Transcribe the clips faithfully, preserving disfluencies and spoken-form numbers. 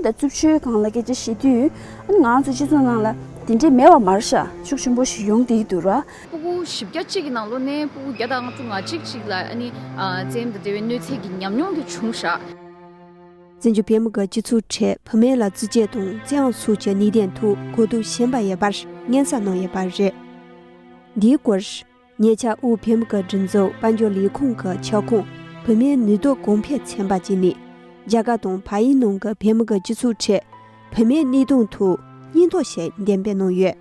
དང་རྩུབ་སྤྱོད་སྒང་ལ་སྐད་ཆ་བཤད་དུས། ཨ་ནི་ང་རང་ཚོ་སྤྱི་ཚོགས་ནང་ལ་དེ་འདྲས་མེད་པ་མ་རེད་ཤག་ཤུགས་ཆེན་པོ་ཞིག་ཡོང་བསྡད་ཀྱི་འདུག་ར། སྤུ་གུ་བཞི་བརྒྱ་གཅིག་གི་ནང་ལོགས་ནས་སྤུ་གུ་བརྒྱ་དང་ལྔ་བཅུ་ང་གཅིག་ཅིག་ལ་ཨ་ནི་ཨ་བཙན་གཡེམ་དང་འབྲེལ་བའི་གནོད་འཚེ་གི་ཉམས་མྱོང་དེ་བྱུང་ཤག་བཙན་བྱོལ་བོད་མི་གི་སྤྱི་ཚོགས་ཁྲོད་བུད་མེད་ལ་རྩིས་སྤྲོད་དང་བཙན་དབང་སོགས་ཀྱི་གནད་དོན་ཐོག་གོ་རྟོགས་ཞན་པ་ཡོད་པར་སྙན་སེང་གནང་ཡོད་པ་རེད། འདིའི་སྐོར། ཉེ་ཆར་དབུས་བོད་མི་གི་སྒྲིག་འཛུགས་དཔལ་འབྱོར་ལས་ཁུངས་ཀྱི་ཁྱབ་ཁོངས་བུད་མེད་ནུས་སྟོབས་གོང་འཕེལ་ཚན་པ་བཅས་ནས། རྒྱ་གར་དང་བལ་ཡུལ་ནང་གི་བོད་མི་གི་སྤྱི་ཚོགས་ཁྲོད་བུད་མེད་གནས་སྟངས་ཐོག་སྙན་ཐོ་ཞིག་འདོན་སྤེལ་གནང་ཡོད།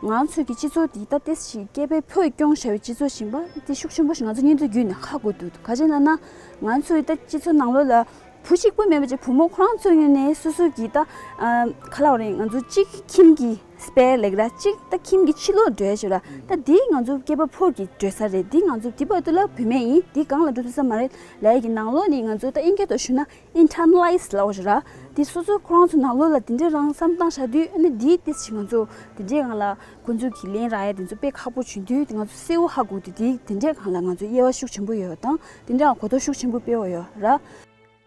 ང་ཚོའི་གི་སྤྱི་ཚོགས་འདི་ད་ཏོག་ཙམ་སྐྱེས་པའི་ཕོ་སྐྱོང་བྱ་བའི་སྤྱི་ཚོགས་ཡིན་པ་དེ་ཤུགས་ཆེན་པོ་ཞིག་ང་ཚོ་སྙན་ཐོ་བརྒྱུད་ནས་ཧ་གོ་ཐུབ་འདུག་ག་རེ་ཡིན་ལབ་ན། ང་ཚོའི་ད་སྤྱི་ཚོགས་ནང་ལོགས་ལ་བུ་གཅིག་པུ་མེད་པ་ཅིག་བུ་མོ་ཁོ་རང་ཚོའི་ངོས་ནས་སོ་སོ་གི་ད་ཨ་ག་ལབ་དགོས་རེད། ང་ཚོ་གཅིག་ཁྱིམ་གྱི་སྤེ་ར་ལབ་ཀྱི་ར། གཅིག་ད་ཁྱིམ་གྱི་ཕྱི་ལོགས་འགྲོ་ཡ་ཅིག་ར། ད་འདི་ང་ཚོ་སྐྱེས་པ་ཕོ་གི་འགྲོ་ས་རེད། འདི་ང་ཚོ་འདི་བར་དུ་ལ་བུད་མེད་ཡིན། འདི་སྒང་ལ་འགྲོ་ཐུབ་ས་མ་རེད་ལབ་ཡ་གི་ནང་ལོགས་ནས་ང་ཚོ་ད་ཨིན་སྐད་ཐོག་ཞུས་ན་ཨིན་ཊར་ནལ་ལའི་ཛི་ལབ་ཡ་ཅིག་ར། འདི་སོ་སོ་ཁོ་རང་ཚོ་ནང་ལོགས་ལ་དེ་འདྲའི་རང་བསམ་བློ་བཏང་བཞག་དུས། ཨ་ནི་འདི་ཏོག་ཙམ་ང་ཚོ་དེ་འདྲའི་སྒང་ལ་ཁོ་ཚོ་གི་ལན་རག་ཡ་དེ་ཚོ་དཔེ་ཁག་པོ་བྱུང་དུས། ང་ཚོ་གསལ་པོ་ཧ་གོ་དུས་དེ་དེ་འདྲའི་སྒང་ལ་ང་ཚོ་དབྱེ་བ་ཤུགས་ཆེན་པོ་ཡོད་དང་དེ་འདྲའི་གོ་རྟོགས་ཤུགས་ཆེན་པོ་སྤེལ་བ་ཡོད་ར།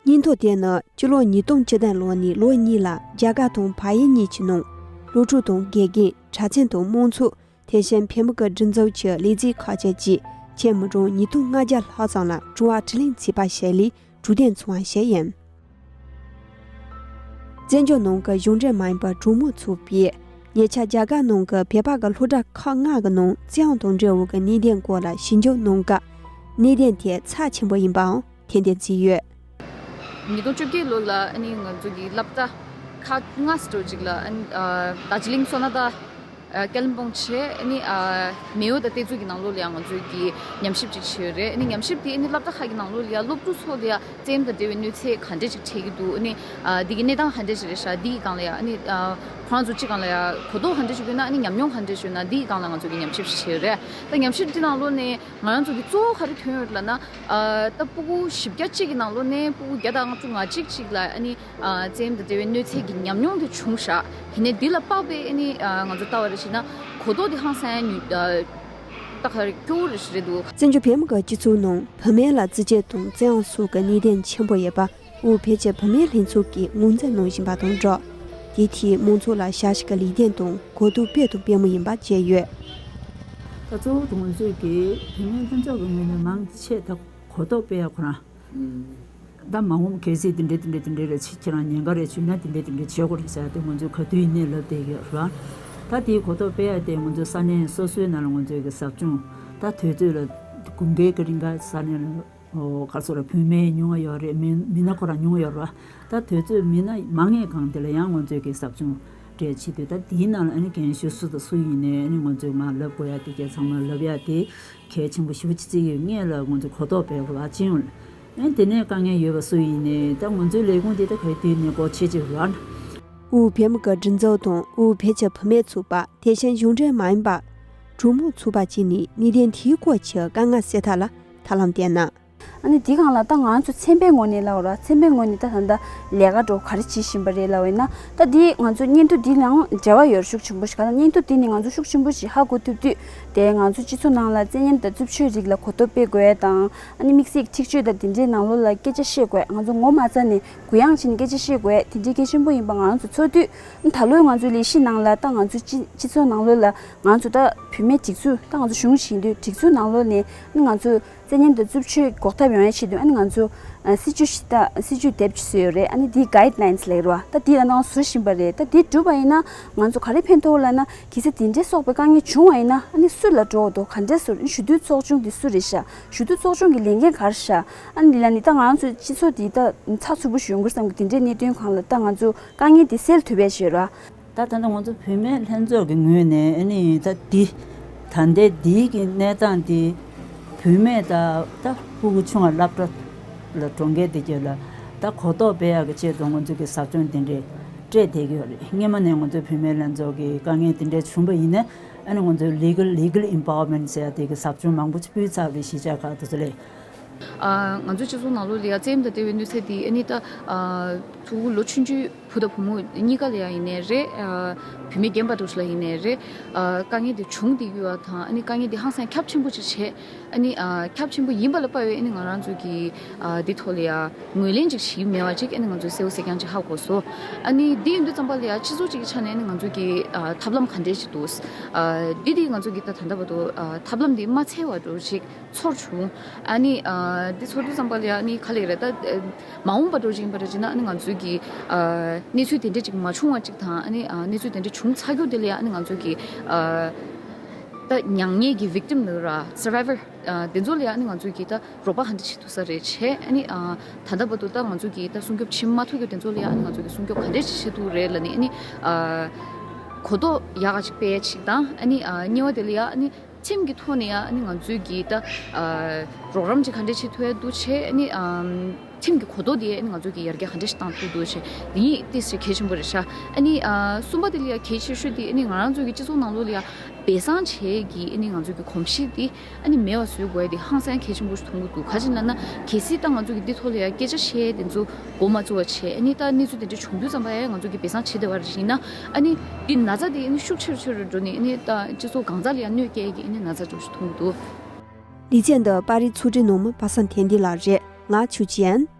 སྙན་ཐོ་དེ་ནི་སྤྱི་ལོ་ཉིས་སྟོང་བཅུ་བདུན་ལོ་ནས་ལོ་གཉིས་ལ་རྒྱ་གར་དང་བལ་ཡུལ་གཉིས་ཀྱི་ནང་སློབ་ཕྲུག་དང་དགེ་རྒན། གྲྭ་བཙུན་དང་མང་ཚོགས། དེ་བཞིན་བོད་མི་གི་སྒྲིག་འཛུགས་ཀྱི་ལས་བྱེད་ཁག་བཅས་ཀྱིས་ཁྱོན་མི་གྲངས་ཉིས་སྟོང་ལྔ་བརྒྱ་ལྷག་ཙམ་ལ་དྲི་བ་དྲིས་ལན་བྱས་པ་ཞིག་ལས་གྲོས་དོན་བྱུང་བ་ཞིག་ཡིན། བཙན་བྱོལ་ནང་གི་གཞུང་འབྲེལ་མ་ཡིན་པའི་གྲོས་མོལ་ཚོགས་པས། ཉེ་ཆར་རྒྱ་གར་ནང་གི་བོད་པ་གི་སློབ་གྲྭ་ཁག་ལྔ་གི་ནང་བཙན་དབང་དང་འབྲེལ་བའི་གནད་དོན་སྐོར་ལ་ཞིབ་འཇུག་གནང་སྐབས། གནད་དོན་དེ་ཚབས་ཆེན་པོ་ཡིན་པའང་ཐེར་འདོན་བྱས་ཡོད། ཉིས་སྟོང་བཅོ་བརྒྱད་ལོ་ལ་ཨ་ནི་ང་ཚོ་གི་སློབ་གྲྭ་ཁག་ལྔ་ཙམ་ཅིག་ལ་ཨ་ནི་ཨ་རྡོ་རྗེ་གླིང་བསོད་ནམས་དང་ཨ་ཀ་ལིམ་པོང་བྱས། ཨ་ནི་ཨ་མེའོ་དང་ཏེ་ཙུའུ་གི་ནང་ལོགས་ལ་ཡང་ང་ཚོ་གི་ཉམས་ཞིབ་ཅིག་བྱས་ཡོད་རེད། ཨ་ནི་ཉམས་ཞིབ་དེ་ཨ་ནི་སློབ་གྲྭ་ཁག་གི་ནང་ལོགས་ལ་ཡང་སློབ་ཕྲུག་ཚོ་ལ་ཡང་བཙན་དང་འབྲེལ་བའི་གནོད་འཚེ་ག་འདྲས་ཅིག་འཕྲད་ཀྱི་འདུག་ཨ་ནི་ཨ་འདི་གི་གནས་སྟངས་ག་འདྲས་ཅིག་རེད་ཤག་འདི་གི་སྒང་ལ་ཡང་ཨ་ནི་ཨ་ཁོ་རང་ཚོ་སྤྱི་སྒང་ལ་ཡང་གོ་རྟོགས་ག་འདྲས་ཅིག་ཡོད་ན། ཨ་ནི་ཉམས་མྱོང་ག་འདྲས་ཅིག་ཡོད་ན། འདི་གི་སྒང་ལ་ང་ཚོ་གི་ཉམས་ཞིབ་ཅིག་བྱས་ཡོད་རེད། ད་ཉམས་ཞིབ་འདི་ནང་ལོགས་ནས་ང་རང་ཚོ་གི་གཙོ་བོ་ག་རེ་ཐོན་ཡོད་ལབ་ན། ཨ་ད་སྤུ་གུ་བཞི་བརྒྱ་གཅིག་གི་ནང་ལོགས་ནས་སྤུ་གུ་བརྒྱ་དང་ལྔ་བཅུ་ང་གཅིག་ཅིག་ལ་ཨ་ནི་ཨ་བཙན་གཡེམ་དང་འབྲེལ་བའི་གནོད་འཚེ་གི་ཉམས་མྱོང་དེ་བྱུང་ཤག་དེ་ནས་འདི་ལ་དཔག་པའི་ཨ་ནི་ཨ་ང་ཚོ་ལྟ་བ་རེ་བྱས་ན་གོ་རྟོགས་དེ་ཧང་སང་ཡ་ཉུ་ཨ་ད་ག་རེ་སྐྱོ་བོ་རེ་ཞིག་རེད་འདུག་བཙན་བྱོལ་བོད་མི་གི་སྤྱི་ཚོགས་ནང་བུད་མེད་ལ་རྩིས་སྤྲོད་དང་བཙན་དབང་སོགས་ཀྱི་གནད་དོན་ཆེན་པོ་ཡོད་པ་དབུས་བོད་ཀྱི་བུད་མེད་ལྷན་ཚོགས་ཀྱིས་ངོས་འཛིན་གནང་བཞིན་པ་དང་སྦྲགས། དེའི་ཐད་མང་ཚོགས་ལ་ཞབས་ཞུ་གི་ལས་དོན་དང་གོ་རྟོགས་སྤེལ་དང་སྤེལ་མུས་ཡིན་པ་བཅས་ཡོད། ད་གཙོ་བོ་དེ་ང་ཚོས་ཀྱི་བུད་མེད་ལྷན་ཚོགས་ཀྱི་ངོས་ནས་མང་ཆེ་ད་གོ་རྟོགས་སྤེལ་ཡ་ཁོ་རང་། ད་མ་འོངས་གལ་སྲིད་དེ་འདྲ་དེ་འདྲ་དེ་འདྲ་རེ་བྱེད་ཁྱེད་རང་ཉེན་ཁ་རེ་བྱུང་ན་དེ་འདྲ་དེ་འདྲ་བྱེད་དགོས་རེད་ཟེར་ཏེ་ང་ཚོས་ག་དུས་ཡིན་ནའི་ལབ་བསྡད་ཡོད་རེད་བ། ད་དེའི་གོ་རྟོགས་སྤེལ་ཡ་དེ་ང་ཚོ་ས་གནས་སོ་སོའི་ནང་ལ་ང་ཚོས་ཀྱི་ཟབ་སྦྱོང་ད་དུས་ཚོད་ལ་དགུན་ཁའི་གི་རིང་ག་ས་གནས་ལ། ཨོ་ག་ཚོད་ར་བུད་མེད་ཉུང་བ་ཡོད་རེད། མི་མི་སྣ་ཁོ་རང་ཉུང་བ་ཡོད་རེད་བ། ད་དུས་ཚོད་མི་སྣ་མང་ངེས་གང་དེ་ལ་ཡང་ང་ཚོས་ཀྱི་ཟབ་སྦྱོང་སྤྲད་བྱེད་དུས། ད་དེའི་ནང་ལ་ཨ་ནི་རྒན་གཞོན་སུ་དང་སུ་ཡིན་ནའི་ཨ་ནི་ང་ཚོས་མར་ལབ་དགོས་ཡ་དེ་གས་ཚང་མ་ལབ་ཡ་དེ་གལ་ཆེན་པོ་ཞེ་པོ་ཅིག་བརྩི་གི་ཡོད། སྔོན་ལ་ང་ཚོས་གོ་རྟོགས་སྤེལ་དགོས་པ་ཅི་ཡོང་ལ། ཨ་ནི་དེ་ནས་དཀའ་ངལ་ཡོད་པ་སུ་ཡིན་ནའི་ད་ང་ཚོའི་ལས་ཁུངས་དེ་ད་ག་དུས་ནས་སྒོ་ཕྱེ་ཕྱེ་རེད་བ། དབུས་བོད་མི་གི་སྒྲིག་འཛུགས་དང་དབུས་བོད་ཀྱི་བུད་མེད་ཚོགས་པ། དེ་བཞིན་གཞུང་འབྲེལ་མ་ཡིན་པ་གྲོས་མོལ་ཚོགས་པ་བཅས་ནས་གནད་དོན་དེའི་སྐོར་གྱི་དཀའ་ངལ་སེལ་ཐབས་ལ་ཐབས་ལམ་བསྟན་ན། ཨ་ནི་འདི་སྒང་ལ་ད་ང་ཚོ་ཚན་པའི་ངོས་ནས་ལབ་ར། ཚན་པའི་ངོས་ནས་ད་ད་ལྟ་ལས་ཀ་འགྲོ་ག་རེ་བྱེད་བཞིན་པ་རེད་ལབ་ཡིན་ན། ད་འདི་ང་ཚོ་སྙན་ཐོ་འདི་ལའང་འབྲེལ་བ་ཡོད་རེད། ཤུགས་ཆེན་པོ་ཞིག་ག་ད་སྙན་ཐོ་འདི་ནས་ང་ཚོ་ཤུགས་ཆེན་པོ་ཞིག་ཧ་གོ་ཐུབ་དུས། དེ་ང་ཚོ་སྤྱི་ཚོགས་ནང་ལ་བཙན་གཡེམ་དང་རྩུབ་སྤྱོད་རིགས་ལ་གོ་རྟོགས་སྤེལ་དགོས་དང་། ཨ་ནི་དམིགས་བསལ་གྱི་འཁྲིག་སྤྱོད་དང་དེ་འདྲའི་ནང་ལོགས་ལ་སྐད་ཆ་བཤད་དགོས། ང་ཚོ་ངོ་མ་ཚ་ནས་གུ་ཡངས་བྱས་ནས་སྐད་ཆ་བཤད་དགོས། དེ་འདྲའི་གལ་ཆེན་པོ་ཡིན་པ་ང་ཚོ་ཚོར་དུས། ད་ལོའི་ང་ཚོའི་ལས་གཞི་ནང་ལ་ད་ང་ཚོ་སྤྱི་སྤྱི་ཚོགས་ནང་ལོགས་ལ་ང་ཚོ་ད་བུད་མེད་སྒྲིག་འཛུགས། ད་ང་ཚོ་གཞུང་ཞིག་ཡིན་དུས་སྒྲིག་འཛུགས་ནང་ལོགས་ནས་ནི་ང་ཚོ་བཙན་གཡེམ་དང་རྩུབ་སྤྱོད་འགོག་ཐབས་ཡོང་ཡའི་ཆེད་དུ། ཨ་ནི་ང་ཚོ་ཨ་སྲིད་ཇུས་ཤིག་ད་སྲིད་ཇུས་དེབ་ཅིག་བཟོས་ཡོད་རེད། ཨ་ནི་འདི་གའིཌ་ལའིན་སི་ལབ་ཀྱི་རེད་བ། ད་འདི་ལ་ནང་བཟོ་བཞིན་པ་རེད། ད་འདི་གྲུབ་པ་ཡིན་ན་ང་ཚོ་ག་རེ་ཕན་ཐོགས་ལབ་ན། གལ་སྲིད་དེ་འདྲའི་སོགས་པའི་དཀའ་ངལ་བྱུང་བ་ཡིན་ན་ཨ་ནི་སུ་ལ་འགྲོ་འདུག་ག་འདྲས་སུ། ཨ་ནི་ཞུ་གཏུག་ཚོགས་ཆུང་འདི་སུ་རེད་ཤག་ཞུ་གཏུག་ཚོགས་ཆུང་གི་ལས་འགན་ག་རེ་ཤག་ཨ་ནི་འདི་ལ་ནི་ད་ང་ཚོ་སྤྱི་ཚོགས་འདི་ད་ཚགས་ཚུད་པོ་ཞིག་ཡོང་གི་རེད་བསམ་གི། དེ་འདྲའི་གནད་དོན་སྒང་ལ་ད་ང་ཚོ་དཀའ་ངལ་འདི་སེལ་ཐུབ་པའི་ཆེད་ར། ད་ད་ལྟ་ང་ཚོ་བུད་མེད་ལྷན་ཚོགས་ཀྱི་ངོས་ནས་ཨ་ནི་ད་འདི་ད་ལྟའི་འདིའི་གི་གནས་སྟངས་འདི་བུད་མེད་ད་ད་ཕྲུ་གུ་ཆུང་བ་སློབ་གྲྭ་ལ་འགྲོ་མཁན་དེ་གྱོད་ལ་ད་གོ་རྟོགས་སྤེལ་ཡག་གི་ཆེད་དུ་ང་ཚོ་གི་ཟབ་སྦྱོང་དེ་འདྲས་སྤྲད་བསྡད་ཀྱི་ཡོད་རེད། སྔོན་མ་ནས་ང་ཚོ་བུད་མེད་ལྷན་ཚོགས་ཀྱི་དཀའ་ངལ་དེ་འདྲས་བྱུང་བ་ཡིན་ན་ཨ་ནི་ང་ཚོ་ལི་གལ་ལི་གལ་ཨིམ་པ་ཝར་མེན་ཊི་ཟེར་ཡག་དེ་གི་ཟབ་སྦྱོང་མང་པོ་ཅིག་སྤུས་ཚགས་པའི་གཞིས་ཆགས་ཁག་དེ་ཚོ་ལས། ཨ་ང་ཚོའི་སྤྱི་ཚོགས་ནང་ལོགས་ལ་ཡ་བཙན་གཡེམ་དང་འབྲེལ་བའི་གནོད་འཚེ་དེ་ཨ་ནི་ད་ཨ་ ཕྲུ་གུ་ལོ་ཆུང་ཆུང་བུ་དང་བུ་མོ་གཉིས་ཀ་ལ་ཡང་ཡིན་ནའི་རེད། ཨ། བུད་མེད་རྒན་པ་འདྲ་བོ་ཞིག་ལ་ཡིན་ནའི་རེད། ཨ། དཀའ་ངལ་དེ་བྱུང་བསྡད་ཀྱི་ཡོད་པ་དང་། ཨ་ནི་དཀའ་ངལ་དེ་ཧང་སང་ཁྱབ་ཆེན་པོ་ཅིག་བྱས། ཨ་ནི། ཨ། ཁྱབ་ཆེན་པོ་ཡིན་པ་ལ་དཔག་པའི། ཨ་ནི་ང་རང་ཚོ་གི། ཨ། འདི་ཐོག་ལ་ཡ་ངོས་ལེན་ཅིག་བྱེད་ཀྱི་མེད་པ་ཅིག་ཨ་ནི་ང་ཚོས་གསལ་པོ་གསལ་རྐྱང་ཅིག་ཧ་གོ་སོང་། ཨ་ནི་འདི་ཡིན་དུས་ཙམ་པ་ལ་ཡ་སྤྱི་ཚོགས་ཅིག་གི་ཆ་ནས་ཨ་ནི་ང་ཚོ་གི། ཨ། ཐབས་ལམ་ག་འདྲས་ཅིག་འདུག། ཨ། འདི་དེ་ང་ཚོ་གི་ད་ད་ལྟ་བར་དུ། ཨ། ཐབས་ལམ་འདི་མ་འཚོལ་བ་འདྲ་བོ་ཅིག་ཚོར་བྱུང་། ཨ་ནི། ཨ། འདི་ཚོར་དུས་ཙམ་པ་ལ་ཡ་ཨ་ནི་ག་རེ་རེད་ད། ཨ། མ་འོངས་པ་འདྲ་བོ་ཅིག་ཡིན་པ་འདྲ་བྱས་ན། ཨ་ནི་ང་ཚོའི་གི། ཨ། གནས་ཚུལ་དེ་འདྲས་ཅིག་མ་བྱུང་བ་ཅིག་དང་། ཨ་ནི། ཨ། གནས་ཚུལ་དེ་འདྲས་བྱུང་ཚར་རྒྱུ་དེ་ལ་ཡ་ཨ་ནི་ང་ཚོ་གི། ཨ། ད་མྱ་ངན་གྱི་victim་ནི་ར་survivor། ཨ། དེ་ཚོ་ལ་ཡ་ཨ་ནི་ང་ཚོ་གི་ད་རོགས་པ་ག་འདྲས་བྱེད་ཐུབ་ས་རེད་བྱས། ཨ་ནི། ཨ། ད་ལྟ་བར་དུ་ད་ང་ཚོ་གི་ད་སྲུང་སྐྱོབ་བྱེད་མ་ཐུབ་རྒྱུ་དེ་ཚོ་ལ་ཡ་ཨ་ནི་ང་ཚོ་གི་སྲུང་སྐྱོབ་ག་འདྲས་ཅིག་བྱེད་ཐུབ་རེད་ལབ་ནས། ཨ་ནི། ཨ། གོ་རྟོགས་ཡག་ག་ཅིག་སྤེལ་ཡ་ཅིག་དང་། ཨ་ནི། ཨ། གཉིས་པ་དེ་ལ་ཡ་ཨ་ནི་ཁྲིམས་ཀྱི་ཐོག་ནས་ཡ་ཨ་ནི་ང་ཚོས་གི་ད། ཨ། རོགས་རམ་ཅིག་ག་འདྲས་བྱེད་ཐུབ་ཡ་འདུག་བྱས། ཨ་ནི། ཨམ། ཁྲིམས་ཀྱི་གོ་རྟོགས་དེ་ཨ་ནི་ང་ཚོས་གི་ཡར་རྒྱས་ག་འདྲས་ཤིག་བཏང་ཐུབ་འདུག་བྱས། དེ་གཉིས་ཏོག་ཙམ་གལ་ཆེན་པོ་རེད་ཤག། ཨ་ནི། ཨ། གསུམ་པ་དེ་ལ་ཡ་གལ་ཆེ་ཤོས་དེ་ཨ་ནི་ང་རང་ཚོ་གི་སྤྱི་ཚོགས་ནང་ལོགས་ལ་ཡ་སྦས་གསང་བྱེད་ཀྱི་ཨ་ནི་ང་ཚོ་གི་གོམས་གཤིས་དེ་ཨ་ནི་མེད་པ་བཟོ་དགོས་ཡ་དེ་ཧང་སང་གལ་ཆེན་པོ་ཞིག་མཐོང་གི་འདུག། ག་ཅི་ལབ་ན། གལ་སྲིད་ད་ང་ཚོ་གི་འདི་ཐོག་ལ་ཡ་སྐད་ཆ་བཤད་དེ་ཚོ་འགོ་མ་བཙུགས་པ་བྱས། ཨ་ནི་ད་གནས་ཚུལ་དེ་འདྲ་བྱུང་དུས་ཙམ་པ་ཡ་ང་ཚོ་གི་སྦས་གསང་བྱེད་བསྡད་པ་རེད་ན། ཨ་ནི་འདི་ན་ཚ་དེ་ཨ་ནི་ཤུགས་ཆེ་རུ་ཆེ་རུ་འགྲོ་ནས། ཨ་ནི་ད་སྤྱི་ཚོགས་གང་ས་ལ་ཡ་གནོད་སྐྱེལ་གྱི་ཨ་ནི་ན་ཚ་འདྲ་བོ་ཞིག་མཐོང་གི་འདུག། ལེ་ཚན་འདི་པར་རིས་ཚོགས་སྒྲིག་གནང་མི་པ་སངས་བསྟན་འཛིན་ལགས་རེད། ང་ཆུ་ཅན།